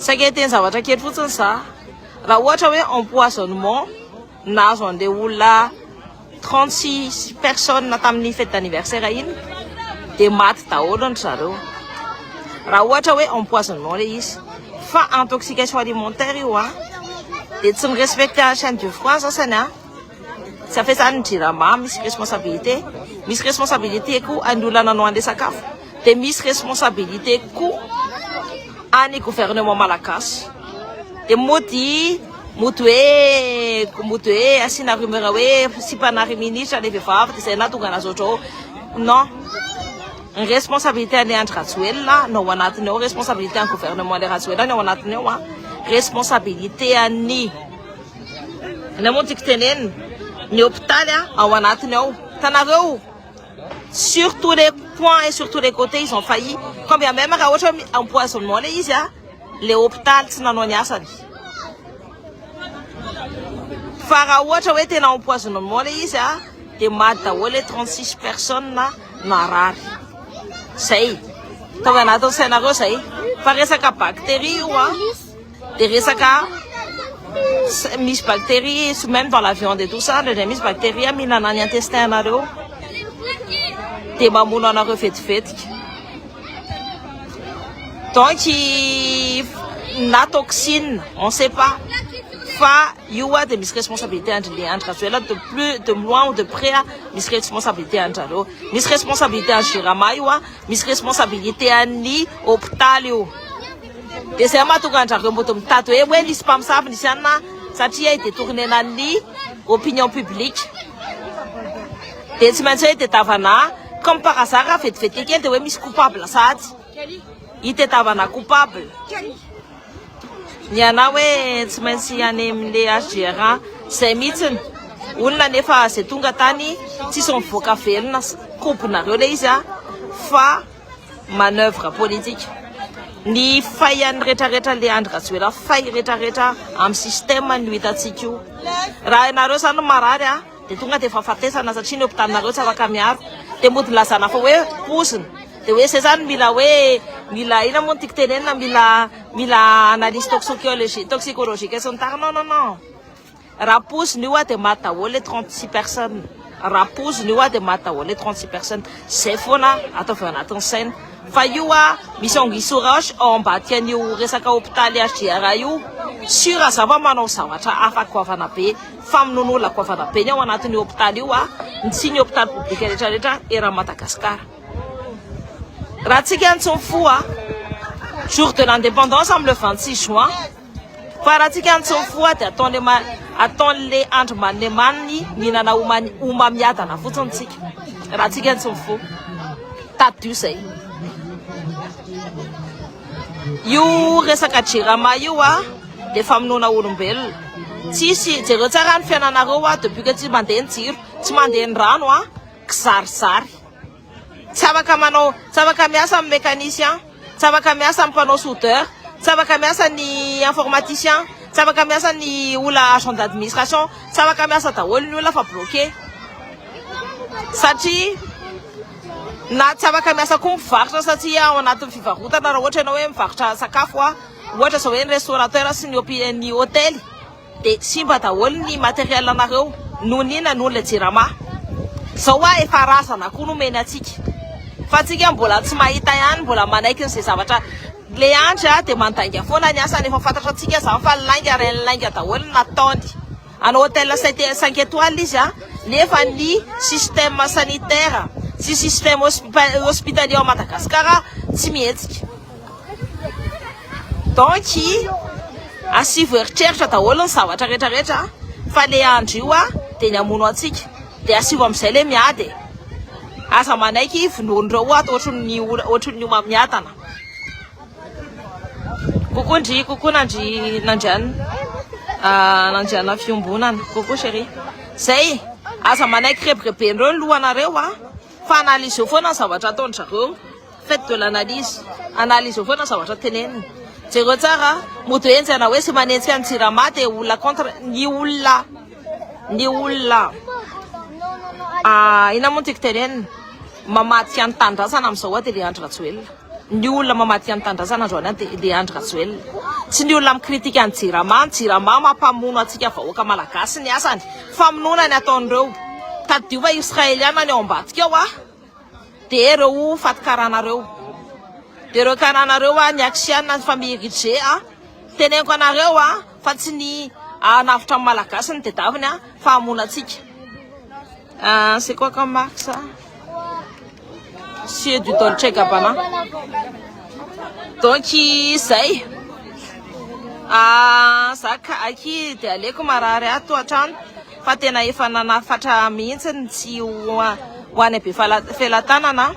Saika hiteny zavatra kely fotsiny za. Raha ohatra hoe empoisonnement nahazo an'ilay olona 36 personnes tamin'ny fête d'anniversaire iny dia maty daholo ny zareo. Raha ohatra hoe empoisonnement ilay izy. Fa intoxication alimentaire io a. Dia tsy mi-respecter chaîne du froid sasany a. Tsy afay zany ny jirama misy responsabilité. Misy responsabilité koa an'ny olona nanao an'ilay sakafo. Dia misy responsabilité koa any gouvernement malagasy. Dia mody mody hoe mody hoe asiana rumeur hoe sipanary ministre ilay vehivavy dia izay nahatonga anazy ohatrao. Non. Ny responsabilité an'i Andry Rajoelina no ao anatiny ao, responsabilité an'ny gouvernement an'i Rajoelina no ao anatiny ao, responsabilité an'ny Inona moa no tiako tenenina? Ny hopitaly ao anatiny ao. Hitanareo, sur tous les points et sur tous les côtés ils ont failli. Quand bien même raha ohatra hoe empoisonnement ilay izy a, le hopitaly tsy nanao ny asany. Fa raha ohatra hoe tena empoisonnement ilay izy a, dia maty daholo les 36 personnes narary. Zay. Ataovy anatin'ny sainareo zay. Fa resaka bactérie io a. Dia resaka misy bactérie même dans la viande et tout ça indraindray misy bactérie mihinana ny intestin anareo dia mamono anareo vetivetika donc na toxine on sait pas fa io a dia misy responsabilité andry le Andry Rajoelina de plus de loin ou de près a misy responsabilité andrareo misy responsabilité an'i Jirama io a misy responsabilité an'ny hôpitaly io. Dia izay mahatonga an-drareo mody mitady hoe hoe nisy mpamosavy nisy anona satria hi-detourner-na ny opinion publique. Dia tsy maintsy hoe hitadiavana comme par hasard raha vetivety kely dia hoe misy coupable sahady. Hitadiavana coupable. Ny anah hoe tsy maintsy any amin'le HJRA izay mihitsiny. Olona nefa izay tonga tany tsisy mivoaka velona kobonareo ilay izy fa manoeuvre politique. Ny faille-ny retraretra le Andry Rajoelina faille retraretra amin'ny système no hitantsika io. Raha ianareo zany marary a dia tonga dia fahafatesana satria ny hôpitalinareo tsy afaka miaro. Dia mody lazana fa hoe poizina. Dia hoe zay zany mila hoe mila ina moa no tiako tenenina mila mila analyse toxicologie toxicologique sy ny tariny. Non non non. Raha poizina io dia maty daholo les 36 personnes. Raha poizina io dia maty daholo les 36 personnes. Zay foana ataovy ao anatin'ny saina. Fa io misy anguille sous roche ao ambadika an'io resaka hopitaly HJRA io. Sûr za fa manao zavatra hafa goavana be, famonoana olona goavana be ny ao anatin'io hopitaly io, tsy ny hopitaly public rehetra rehetra eran'i Madagascar. Raha tsika ny tsy mifoha, jour de l'indépendance amin'ny le 26 juin. Fa raha tsika ny tsy mifoha dia ataon'le ataon'le andry manemaniny mihinana homamiadana fotsiny tsika. Raha tsika ny tsy mifoha. Tadidio zay. Io resaka jirama io a dia famonoana olombelona. Tsisy jereo tsara ny fiainanareo a depuis que tsy mandeha ny jiro, tsy mandeha ny rano a, kizarizary. Tsy afaka manao, tsy afaka miasa ny mécanicien, tsy afaka miasa ny mpanao soudeur, tsy afaka miasa ny informaticien, tsy afaka miasa ny olona agent d'administration, tsy afaka miasa daholo ny olona fa bloqué. Satria na tsy afaka miasa koa mivarotra satria ao anatin'ny fivarotana raha ohatra ianao hoe mivarotra sakafo a, ohatra izao hoe ny restaurateur sy ny ny hôtely Dia simba daholo ny matériel anareo noho ny inona? Noho ilay jirama. Zao hoa efa razana koa no omeny antsika. Fa antsika mbola tsy mahita ihany, mbola manaiky an'izay zavatra le Andry a dia mandainga foana ny asany, efa fantatra antsika zany fa lainga rain'ny lainga daholo ny nataony. Hanao hôtel 5 étoiles izy a, nefa ny système sanitaire sy système hospitalier ao Madagascar tsy mihetsika. Donc asivo eritreritra daholo ny zavatra rehetra rehetra fa le andro io a dia ny hamono antsika dia asivo amin'izay le miady e. Aza manaiky vonoin'ireo ato ohatran'ny ohatran'ny homamiadana. Coucou ndry, coucou Nandry Nandriana. Ah, Nandriana fiombonana. Coucou chérie. Zay, aza manaiky rebireben'ireo ny lohanareo a fa analyseo foana ny zavatra ataon-dry zareo. Faites de l'analyse. Analyseo foana ny zavatra tenenina. Jereo tsara, mody hoe enjana hoe sy manenjika ny jirama dia olona contre ny olona ny olona ah, inona moa no tiako tenenina? Mamadika ny tanindrazana amin'izao dia le Andry Rajoelina. Ny olona mamadika ny tanindrazana androany any dia le Andry Rajoelina. Tsy ny olona mi-critique ny Jirama, ny Jirama mampamono antsika vahoaka malagasy ny asany. Famonoana ny ataon'ireo. Tadidio fa Israeliana ny ao ambadika ao ah. Dia ireo faty karana ireo. Dia ireo karana ireo ah, ny Axian, ny famille Ridge ah. Teneniko anareo ah, fa tsy ny hanavotra ny malagasy ny tedaviny ah, fa hamono antsika. Ah, c'est quoi comme marque ça? C'est du Dolce Gabbana. Donc izay. Ah, za ka aky dia aleko marary ato an-trano fa tena efa nanafatra mihitsy ny tsy ho ho any be felatanana.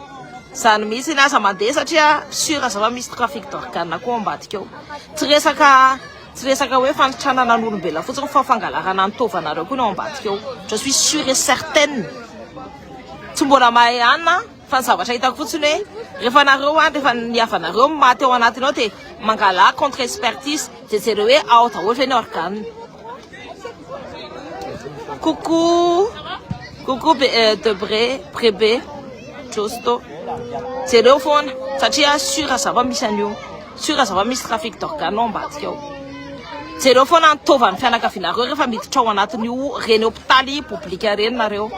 Zany mihitsy ny aza mandeha satria sûr za fa misy trafic d'organes koa ambadika ao. Tsy resaka Tsy resaka hoe fanitranana ny olombelona fotsiny fa fangalarana ny taovanareo koa ny ao ambadika ao. Je suis sûre et certaine. Tsy mbola mahay anona fa ny zavatra hitako fotsiny hoe rehefa nareo any rehefa ny havanareo maty ao anatiny ao dia mangala contre expertise dia jereo hoe ao daholo ve ny organe. Coucou Coucou Debré Brebe Josto. Jereo foana satria sûr zava misy an'io. Sûr zava misy trafic d'organes ao ambadika ao. Jereo foana ny taovan'ny fianakavianareo rehefa miditra ao anatin'io reny hopitaly public reny nareo.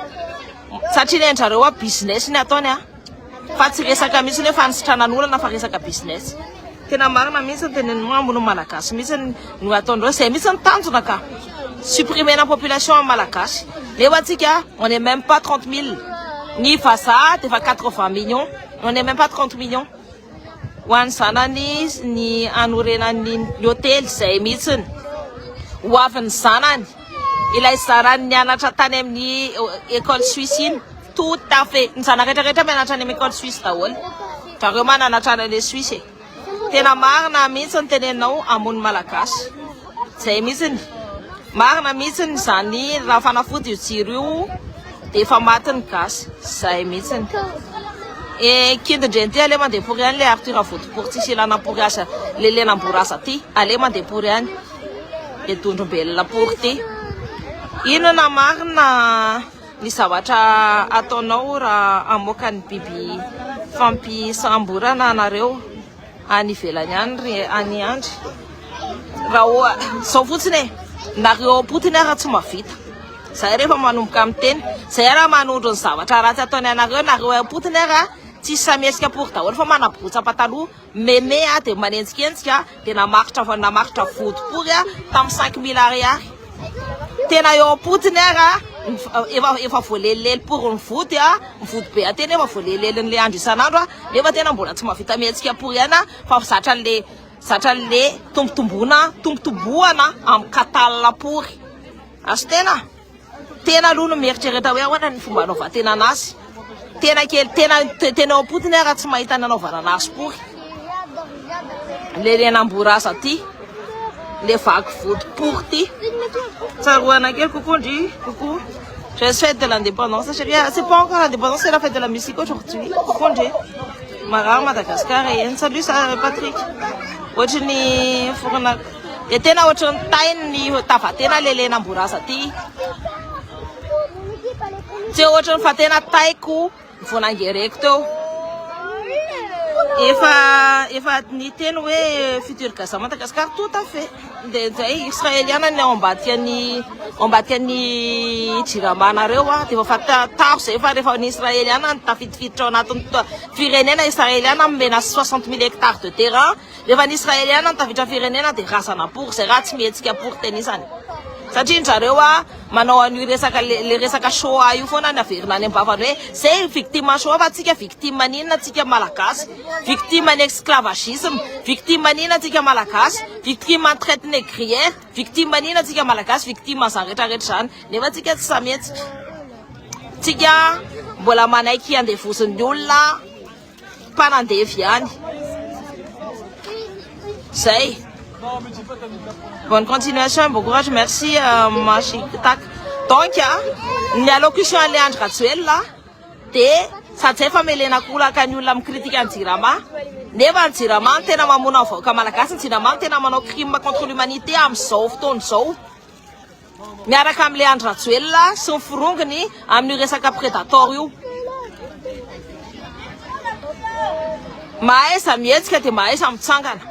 Satria ny an-drareo a business ny ataony a. Fa tsy resaka mihitsy hoe fanisitranan'olana fa resaka business. Tena marina mihitsy ny tenenin'i Mambo no malagasy mihitsy no ataondreo. Zay mihitsy ny tanjona ka. Supprimer la population malagasy. Nefa antsika on est même pas 30 mille. Ny vazaha dia efa 80 millions. On est même pas 30 millions. Ho an'ny zanany ny hanorenany ny hotely izay mihitsiny. Ho avin'ny zanany. Ilay zanany nianatra tany amin'ny école suisse iny. Tout à fait. Ny zanaka rehetra rehetra mianatra any amin'ny école suisse daholo. Zareo mananatra any le Suisse e. Tena marina mihitsy ny teneninao hamono malagasy. Zay mihitsiny. Marina mihitsiny izany raha fanafody io jiro io dia efa maty ny gasy. Zay mihitsiny. E kindindreny ty ale mandeha pory any le Arthur Votopory tsisy ilana pory aza le lenamboraza ty ale mandeha pory any le dondrombelona pory ty. Inona marina ny zavatra ataonao raha hamoaka ny biby fampisamborana anareo any ivelany any ry any Andry? Raha oa zao fotsiny e, nareo ao am-potony ara tsy mahavita. Zay rehefa manomboka miteny, zay ara manondro ny zavatra ratsy ataony anareo, nareo ao am-potony ara tsisy samy hesika pory daholo fa manaborotsa pataloha meme a dia manenjikenjika dia namaritra namaritra vody pory a tamin'ny 5000 ariary. Tena eo am-potony ara efa efa voalelilely pory ny vody a, ny vody be atena efa voalelilelin'le andro isan'andro a, nefa tena mbola tsy mahavita mihetsika pory ihany a, fa zatra an'le zatra an'le tombotomboana tombotomboana amin'ny katalina pory. Azo tena tena aloha no mieritreritra hoe ahoana ny fomba anaovan-tena anazy. Tena kely tena tena eo am-potony aho raha tsy mahita ny anaovana anazy pory. Le renamboraza ty, le vaky vody pory ty. Tsaroana kely coucou ndry, coucou. Joyeuse fête de l'indépendance chérie. Ah, c'est pas encore l'indépendance, c'est la fête de la musique aujourd'hui. Coucou ndry. Marary Madagascar eny. Salut ça Patrick. Ohatry ny forona dia tena ohatry ny tainy ny tavatena le lenamboraza ty. Tsy ohatry ny fa tena taiko vao nangereko teo. Efa efa niteny hoe futur Gaza Madagascar tout à fait. Dia zay israeliana ny ao ambadika ny ao ambadika ny Jirama nareo a dia efa taro zay fa rehefa ny israeliana ny tafidifiditra ao anatin'ny firenena israeliana nomena 60 mille hectares de terrain rehefa ny israeliana ny tafiditra firenena dia razana pory zay raha tsy mihetsika pory tenisany satria ndrareo a manao an'io resaka le resaka Shoah io foana ny averina any am-bavany hoe zay victime Shoah fa tsika victime n'inona tsika malagasy victime ny esclavagisme victime n'inona tsika malagasy victime ny traite négrière victime n'inona tsika malagasy victime zany rehetra rehetra zany nefa tsika tsy samy hetsika tsika mbola manaiky andevozin'ny olona mpanandevy ihany zay. Bonne continuation, bon courage, merci euh, Machitak. Donc, ny allocution an'le Andry Rajoelina dia sady zay famelena kolaka ny olona mikritika ny Jirama nefa ny Jirama no tena mamono ny vahoaka malagasy, ny Jirama no tena manao crime contre l'humanité amin'izao fotoana izao miaraka amin'le Andry Rajoelina sy ny forongony amin'io resaka predator io. Mahaiza mihetsika dia mahaiza mitsangana.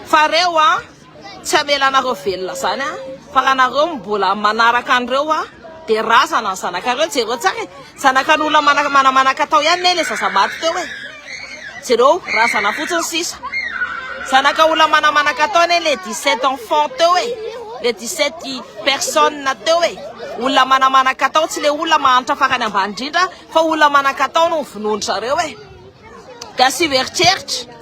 Fa reo a tsy hamela anareo velona zany a fa raha nareo mbola manaraka an'ireo a dia razana ny zanakareo. Jereo tsara e, zanakan'olona mana manamanaka tao ihany ne le zaza maty teo e. Jereo razana fotsiny sisa. Zanaka olona manamanaka tao ne le 17 enfants teo e, le 17 personnes teo e. Olona manamanaka tao, tsy le olona mahantra farany ambany indrindra fa olona manan-katao no vonoin-dry zareo e. Dia asio eritreritra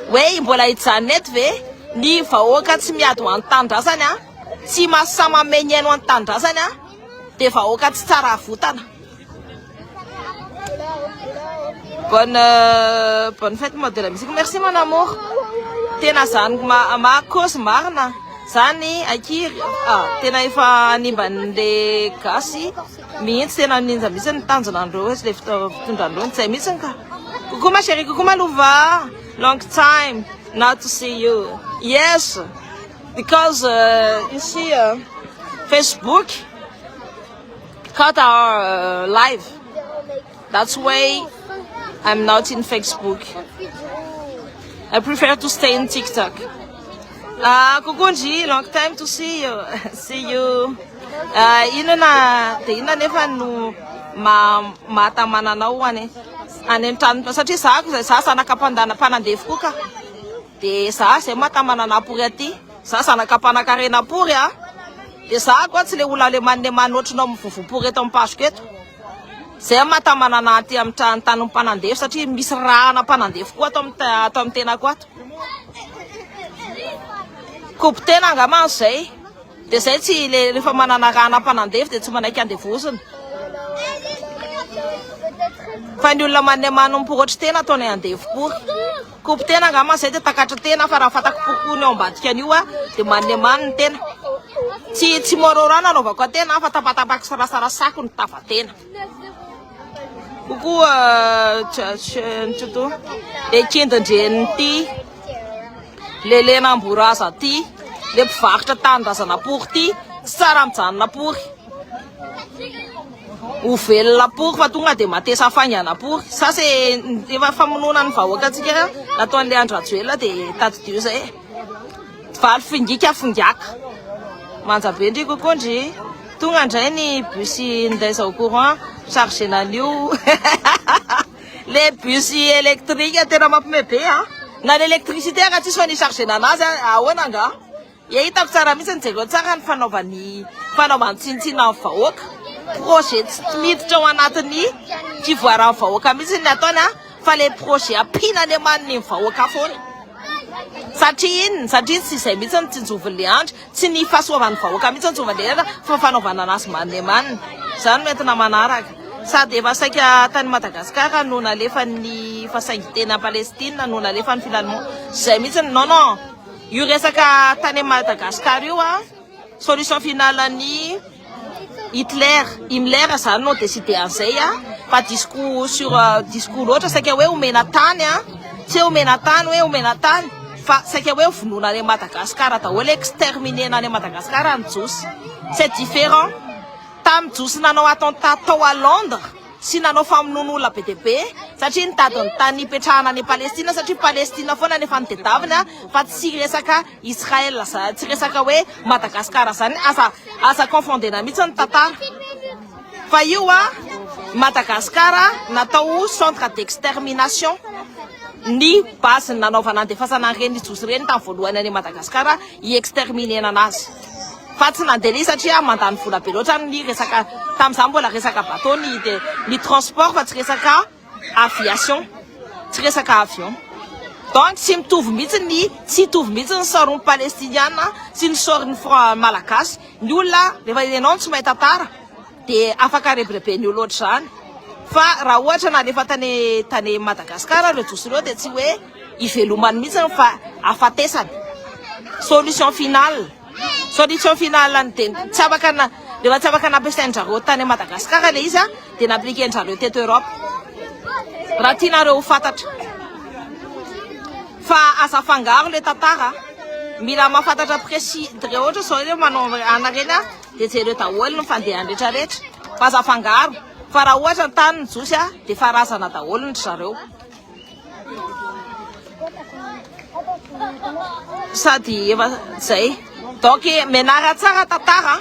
hoe mbola hijanona eto ve ny vahoaka tsy miady ho an'ny tanindrazany a, tsy mahasahy manome ny ainy ho an'ny tanindrazany a, dia vahoaka tsy tsara avotana. Bonne bonne fête mode de la musique. Merci mon amour. Tena zany ma ma cause marina. Zany aky ah, tena efa nimban'le gasy mihitsy, tena ninja mihitsy ny tanjona andreo hoe le fitondran'ireo zay mihitsy ka. Coucou ma chérie, coucou ma Louva. Long time not to see you. Yes, because ici Facebook cut our live. That's why I'm not in Facebook. I prefer to stay in TikTok. Ah, coucou Ndry, long time to see you. See you. Ah, inona de inona nefa no ma mahatamana anao any any an-trano, satria za za zanaka mpandana mpanandevo koa ka de za zay mahatamana anapory aty, za zanaka mpanakarena pory a, de za koa tsy le olona le manne manoatrinao mivovopory eto amin'ny page-ko eto. Zay mahatamana anahy aty amin'ny trano tany mpanandevo satria misy rana mpanandevo koa ato amin'ny ato amin'ny tenako ato. Kopy tena angamba zay. De zay tsy le rehefa manana rana mpanandevo de tsy manaiky andevozina. Fa ny olona manne manompo ohatry tena ataonay andevo pory. Kopy tena angamba zay de takatra tena, fa raha fantako pourquoi ny ao ambadika an'io a de manne many ny tena. Tsy tsy morora nanaovako atena fa tapatapako sarasarasako ny tavatena. Coucou Tsoto. Le kindindreniny ty, le lenamboraza ty, le mpivarotra tanindrazana pory ty, tsy tsara mijanona pory. Ho velona pory fa tonga de matesa faingana pory. Ça c'est efa famonoana ny vahoaka antsika nataon'le Andry Rajoelina, de tadidio zay. Valy fingika fingaka. Manja be ndry, coucou ndry. Tonga indray ny bus ninday au courant chargé nanio. Le bus électrique tena mampime be a. Na l'électricité aka tsisy fa ny chargé nanazy ahoana nga? Ya, hitako tsara mihitsy ny jereo tsara ny fanaovany fanaovany tsintsina ny vahoaka. Projet tsy miditra ao anatin'ny fivoaran'ny vahoaka mihitsy ny ataony a, fa le projet ampiana any amaniny ny vahoaka foana. Satria inona? Satria tsy izay mihitsy ny tsinjovin'le Andry, tsy ny fahasoavan'ny vahoaka mihitsy ny tsinjovin'le Andry fa fanaovana anazy manne manina. Izany no entina manaraka. Sady efa saika tany Madagasikara no nalefa ny fa saingy tena Palestine no nalefa ny finalement. Izay mihitsy, non non. Io resaka tany Madagasikara io a, solution finale ny Hitler, Himmler zany no décidé an'izay a, fa discours sur discours loatra saika hoe omena tany a, tsy hoe omena tany hoe omena tany fa saika hoe vonoina any Madagasikara daholo, exterminena any Madagasikara ny Jiosy. C'est différent. Tamin'ny Jiosy nanao attentat tao à Londres sy nanao famonoan'olona be dia be satria nitady ny tany hipetrahana any Palestine, satria Palestine foana nefa nitedaviny a, fa tsy resaka Israël, tsy resaka hoe Madagasikara zany, aza aza confondena mihitsy ny tantara. Fa io a Madagasikara natao centre d'extermination, ny base nanaovana andefasana an'ireny Jiosy ireny tamin'ny voalohany any Madagasikara hi-exterminena anazy. Fa tsy nandeha satria mandany vola be loatra ny resaka tamin'izany, mbola resaka bateau ny de ny transport fa tsy resaka aviation, tsy resaka avion. Donc tsy mitovy mihitsy ny tsy hitovy mihitsy ny saron'ny palestiniana sy ny saron'ny malagasy. Ny olona rehefa ianao tsy mahay tantara de afaka rebireben'ny olona ohatr'izany. Fa raha ohatra nalefa tany tany Madagasikara ireo Jiosy ireo de tsy hoe ivelomany mihitsy fa afatesany. Solution finale. Solution finale ny de tsy afaka na rehefa tsy afaka nampiasain-drareo tany Madagasikara le izy a, de nampliquer-ndrareo teto Europe. Raha tianareo ho fantatra. Fa aza afangaro le tantara. Mila mahafantatra précis raha ohatra zao ireo manao ana reny a, de jereo daholo ny fandehany rehetrarehetra. Fa aza afangaro. Fa raha ohatra ny tany ny Jiosy a, de fa razana daholo ny zareo. Sady efa zay. Donc mianara tsara tantara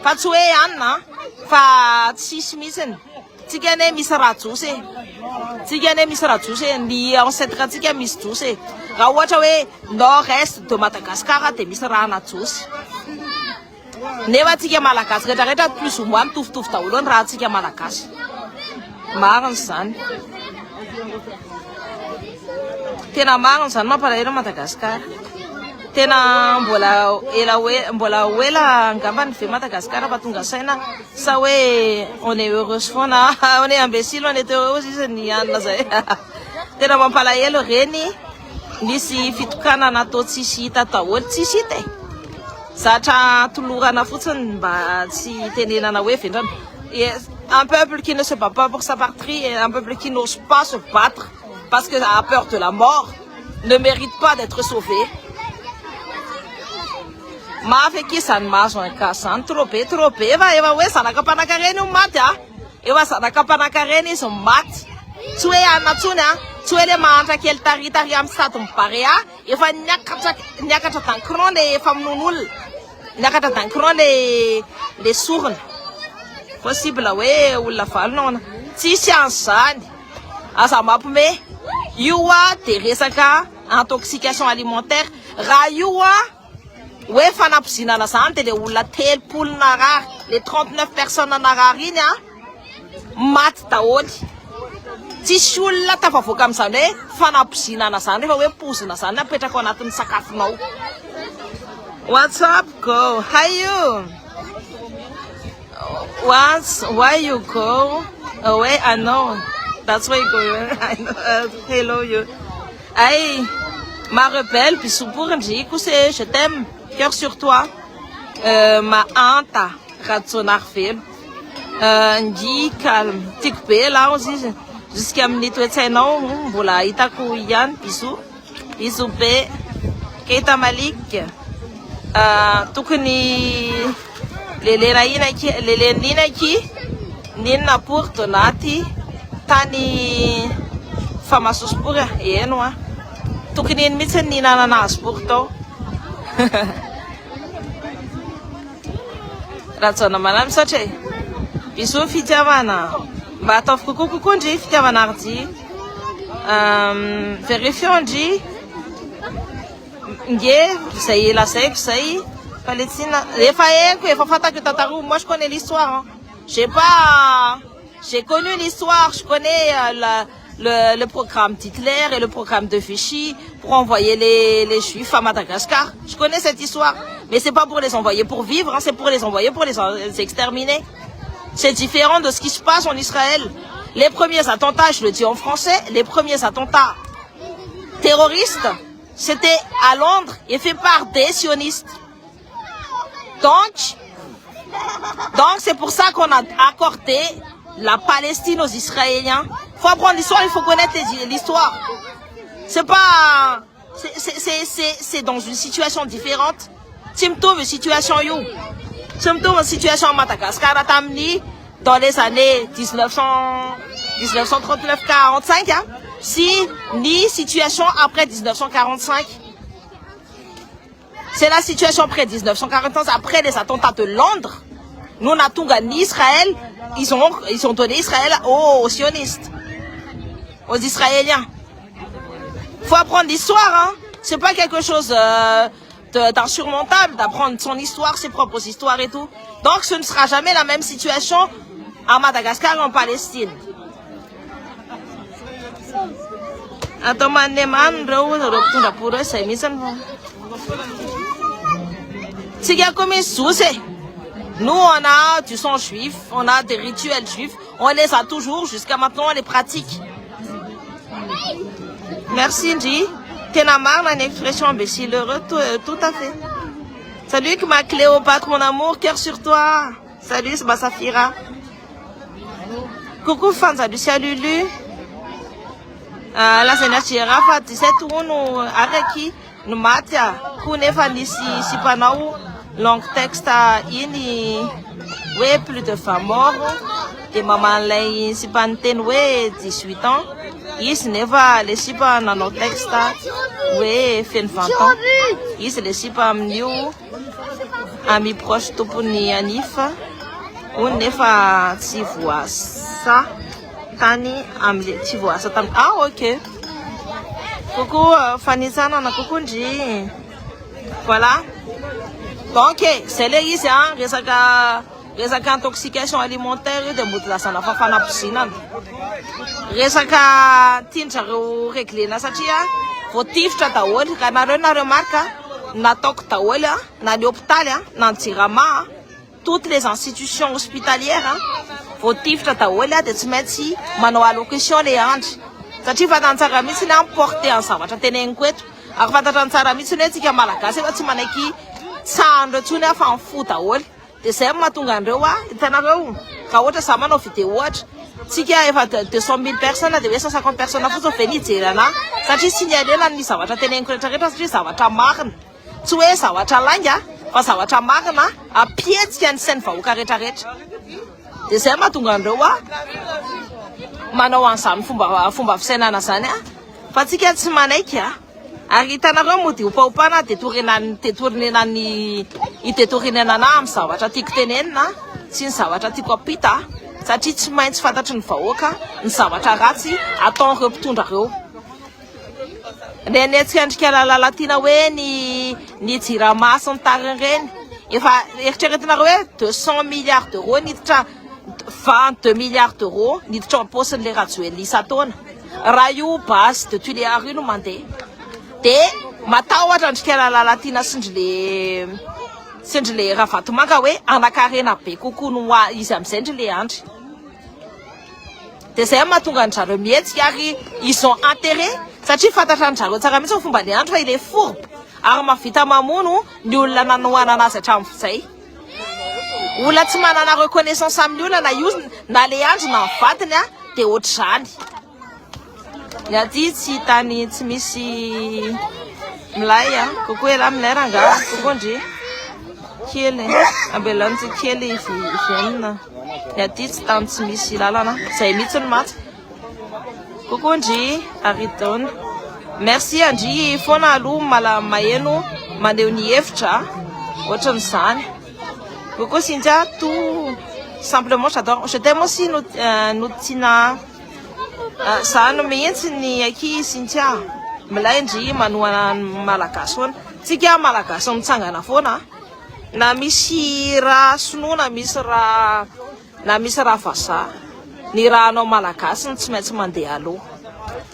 fa tsy hoe anina fa tsisy mihitsiny. Tsika anie misy raha jiosy e. Tsika anie misy raha jiosy e. Ny ancêtre antsika misy jiosy e. Raha ohatra hoe nord est de Madagascar dia misy raha ana jiosy. Nefa tsika malagasy rehetra rehetra plus ou moins mitovitovy daholo ny raha antsika malagasy. Marina izany. Tena marina izany, mampalahelo Madagascar. Tena mbola ela hoe mbola ho ela angambany ve Madagascar fa tonga saina sa hoe on est heureuse foana, on est imbécile, on est heureuse izy ny anina zay. Tena mampalahelo reny nisy fitokanana atao tsisy hita daholo, tsisy hita e. Zatra tolorana fotsiny mba tsy tenenana hoe vendrana. Un peuple qui ne se bat pas pour sa patrie et un peuple qui n'ose pas se battre parce que a peur de la mort ne mérite pas d'être sauvé. Mafy akia zany mahazo an gasy zany, trop be, trop be. Efa hoe zanaka mpanankarena io maty a. Efa zanaka mpanankarena izy maty. Tsy hoe anona tsony a, tsy hoe le mahantra kely taritary amin'ny stade Barea. Efa niakatra niakatra d'un cran le famonoana olona. Niakatra d'un cran le le sorona. Possible hoe olona valo no tsisy an'izany. Aza mampime. Io a de resaka intoxication alimentaire. Raha io a hoe fanampozinana zany de le olona 30 narary, le 39 personnes narary iny a maty daholo. Tsisy olona tafavoaka amin'izany hoe fanampozinana zany rehefa hoe pozina zany apetraka ao anatin'ny sakafonao. What's up, go? How you? What's why you go away? I know. That's why you go. I know. Hello you. Hey, ma rebelle, bisous pour ndry, c'est je t'aime, cœur sur toi. Ma anta, Rajonarivelo. Ngy calme. Tiako be lao izy. Jusqu'à amin'ny toetsainao mbola hitako ihany, bisous. Bisous be. Keita Malik. Tokony lelena ina ki, lelena ina ki ninona pour Donaty tany Famasosipory eno a. Tokony iny mihitsy ny nihinanana azy pory tao. Rajaona Malamy misaotra e. Bisous fitiavana. Mba ataovy kokoa kokoa ndry fitiavana ardy. Vérifions ndry. Nge zay lazaiko zay fa le tsina efa haiko, efa fantako io tantara io. Moi, je connais l'histoire hein. J'ai pas j'ai connu l'histoire, je connais le programme d'Hitler et le programme de Vichy pour envoyer les Juifs à Madagascar. Je connais cette histoire, mais c'est pas pour les envoyer pour vivre hein, c'est pour les envoyer pour les exterminer. C'est différent de ce qui se passe en Israël. Les premiers attentats, je le dis en français, les premiers attentats terroristes, c'était à Londres et fait par des sionistes. Donc c'est pour ça qu'on a accordé la Palestine aux Israéliens. Il faut apprendre l'histoire, il faut connaître l'histoire. C'est pas, c'est dans une situation différente. Tsy mitovy situation io. Tsy mitovy situation à Madagascar tamin'ny dans les années 1900, 1939-45 hein, si ny situation après 1945. C'est la situation après 1941, après les attentats de Londres. Nous, on a tout gagné Israël. Ils ont donné Israël aux sionistes, aux Israéliens. Faut apprendre l'histoire, hein. C'est pas quelque chose d'insurmontable d'apprendre son histoire, ses propres histoires et tout. Donc, ce ne sera jamais la même situation à Madagascar et en Palestine. Atao manemany reo mpitondra pory zay mihitsy ny tsika koa misy jiosy e. Nous, on a du sang juif, on a des rituels juifs, on les a toujours jusqu'à maintenant, on les pratique. Merci Ndri. Tena marina ny expression imbécile heureux, tout, tout à fait. Salut ma Cléopâtre, mon amour, cœur sur toi. Salut, c'est ma Safira. Coucou Fanza Lucia Lulu. Lazaina Gérard fa 17 ono araky no maty a koa nefa nisy sipanao long texte iny hoe plus de 20 morts de maman'ilay sipany teny hoe 18 ans. Izy nefa le sipa nanao texte hoe feno 20 ans. Izy le sipa amin'io ami proche tompony anif hono nefa tsy voasa tany amle tsy voasa tamy ah ok coucou fanitsanana coucou ndry voilà donc zay le izy a resaka resaka intoxication alimentaire io de mody lazana fa fanapozinana resaka tiandrareo réglena satria voatifitra daholo raha nareo nareo marka nataoko daholo a na ny hôpitaly a na ny jirama a toutes les institutions hospitalières a voatifitra daholo a de tsy maintsy manao allocution le andry satria fantany tsara mihitsy ny a porte ny zavatra teneniko eto ary fantatra ny tsara mihitsy ny hoe tsika malagasy efa tsy manaiky tsahandreo tsony a fa mifo daholo de zay mahatonga andreo a hitanareo raha ohatra za manao vidéo ohatra tsika efa 200 000 personnes de hoe 150 personnes fotsiny ve nijery ana satria signalena ny zavatra teneniko rehetrarehetra satria zavatra marina tsy hoe zavatra lainga fa zavatra marina apietsika ny sainy vahoaka rehetrarehetra de zay mahatonga andreo a manao an'izany fomba fisainana zany a fa tsika tsy manaiky a ary hitanareo mody opaopana détournena détournena-ny idétournena ana amin'ny zavatra tiako tenenina sy ny zavatra tiako ampita satria tsy maintsy fantatry ny vahoaka ny zavatra ratsy ataon'ireo mpitondra reo reny etsika andrika lalalatina hoe ny jirama sy ny tariny reny efa eritreretinareo hoe 200 milliards d'euros niditra 22 milliards d'euros niditra ao am-paosin'le Rajoelina isan-taona raha io base de Tuléar io no mandeha de matahotra andrika lalalatina sindry le sindry le Ravatomanga hoe anakarena be kokoa no izy amin'izay ndry le andry de zay mahatonga an-drareo mihetsika ary ils ont intérêt satria fantatra an-drareo tsara mihitsy ny fomba le andro fa il est fourbe ary mahavita mamono ny olona nanohanana azy hatramin'izay olona tsy manana reconnaissance amin'ny olona na io na le andro na ny vadiny a de ohatr'izany ny aty tsy tany tsy misy milay a kokoa ela milay ranga kokoa ndry kely ambelany kely vienina ny aty tsy tany tsy misy lalana zay mihitsy ny maty kokoa ndry aridona merci andry foana aloha mala maheno maneho ny hevitra ohatran'izany. Coucou Cynthia, tout simplement j'adore. Je t'aime aussi Notina. Zany mihitsy ny aky Cynthia. Milay ndry manohana ny malagasy foana. Tsika malagasy mitsangana foana. Na misy raha sinoa na misy raha na misy raha vazaha. Ny raha anao malagasy no tsy maintsy mandeha aloha.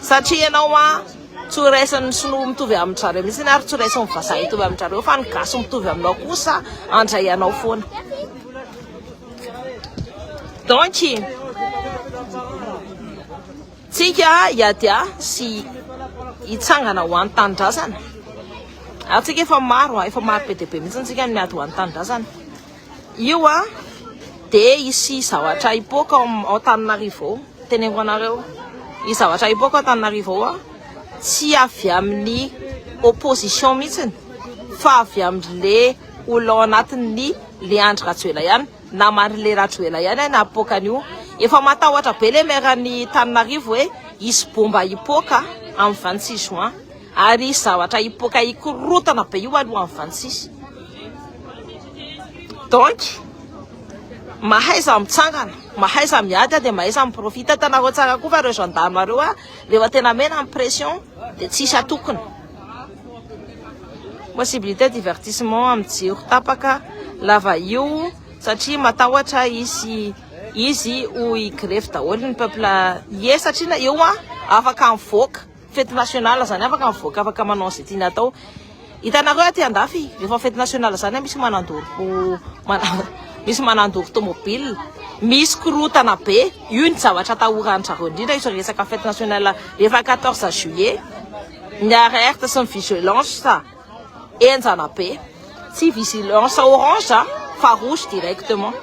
Satria ianao a tsy ho raisin'ny sinoa mitovy amin-drareo mihitsy ary tsy ho raisin'ny vazaha mitovy amin-drareo fa ny gasy mitovy aminao kosa andray anao foana. Donc tsika hiady sy hitsangana ho an'ny tanindrazana. Ary tsika efa maro a, efa maro be dia be mihitsy tsika ny miady ho an'ny tanindrazana. Io a de isy zavatra hipoaka ao Antananarivo ao, teneniko anareo. Isy zavatra hipoaka ao Antananarivo ao a, tsy avy amin'ny opposition mihitsiny fa avy amin'le olona ao anatin'ny le Andry Rajoelina ihany naman'le Rajoelina ihany na hipoaka an'io. Efa matahotra be le maire ny Tananarivo hoe hisy bomba hipoaka amin'ny 26 juin ary hisy zavatra hipoaka hikorotana be io alohan'ny 26. Donc mahaiza mitsangana, mahaiza miady dia mahaiza miprofita. Hitanareo tsara koa fa ireo gendarme reo a rehefa tena mena ny pression dia tsisy atokona. Possibilité divertissement amin'ny jiro tapaka lava io satria matahotra izy izy ho grève daholo ny peuple ie satria eo a afaka mivoaka fête nationale zany afaka mivoaka afaka manao izay tiany atao. Hitanareo aty andafy rehefa fête nationale zany misy manandoro misy manandoro tomobile misy korotana be io ny zavatra atahoran-drareo indrindra io resaka fête nationale rehefa 14 juillet ny alerte sy ny vigilance enjana be tsy vigilance orange fa rouge directement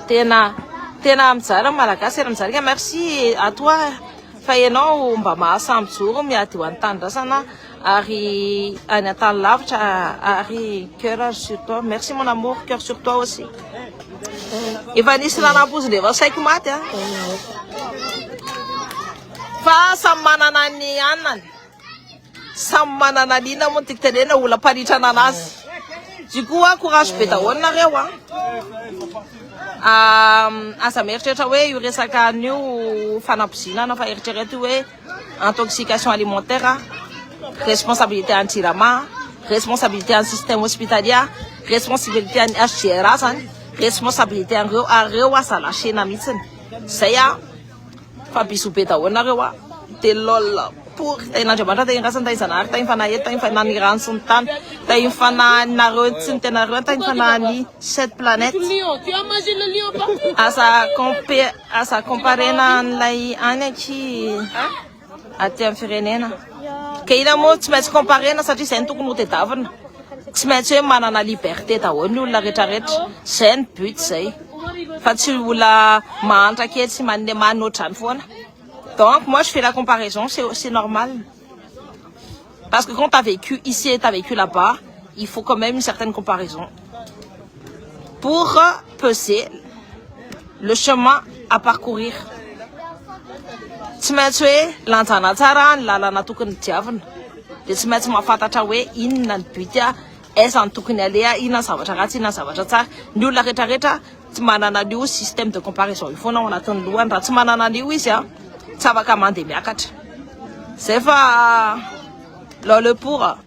tena tena mijaly malagasy tena mijaly merci à toi. Fa ianao mba mahasahy mijoro miady ho an'ny tanindrazana ary any an-tany lavitra ary cœur sur toi. Merci mon amour, cœur sur toi aussi. Efa nisy nanampoizina efa saiky maty a. Fa samy manana ny anany. Samy manana ny inona moa no tiako tenenina, olona mpanitrana anazy. Du coup a, courage be daholo nareo a. Aza mieritreritra hoe io resaka an'io fanampoizinana fa eritrereto hoe intoxication alimentaire, responsabilité an'ny Jirama, responsabilité an'ny système hospitalier, responsabilité an'ny HJRA zany, responsabilité an'ireo ary ireo aza lâchena mihitsiny. Zay a, fa bisous be daholo nareo a. De lol pour tahin'Andriamanitra, tahin'ny rasany, tahin'ny Zanahary, tahin'ny fanahy eto, tahin'ny fanahin'ny rano sy ny tany, tahin'ny fanahinareo sy ny tenareo, tahin'ny fanahin'ny sept planètes. Lion, tu as mangé le lion partout. Aza comparena an'ilay any aky aty amin'ny firenena. Ka ina moa tsy maintsy comparena satria izay no tokony ho tedavina. Tsy maintsy hoe manana liberté daholo ny olona rehetrarehetra. Zay ny but zay. Fa tsy olona mahantra kely sy manne manotrany foana. Donc moi je fais la comparaison, c'est normal. Parce que quand tu as vécu ici et tu as vécu là-bas, il faut quand même une certaine comparaison pour peser le chemin à parcourir. Tsy maintsy hoe lanjana tsara ny lalana tokony diavina. De tsy maintsy mahafantatra hoe inona ny but a, aiza ny tokony aleha, inona ny zavatra ratsy, inona ny zavatra tsara. Ny olona rehetrarehetra tsy manana an'io système de comparaison io foana ao anatin'ny lohany. Raha tsy manana an'io izy a, tsy afaka mandeha miakatra. Zay fa lol pour.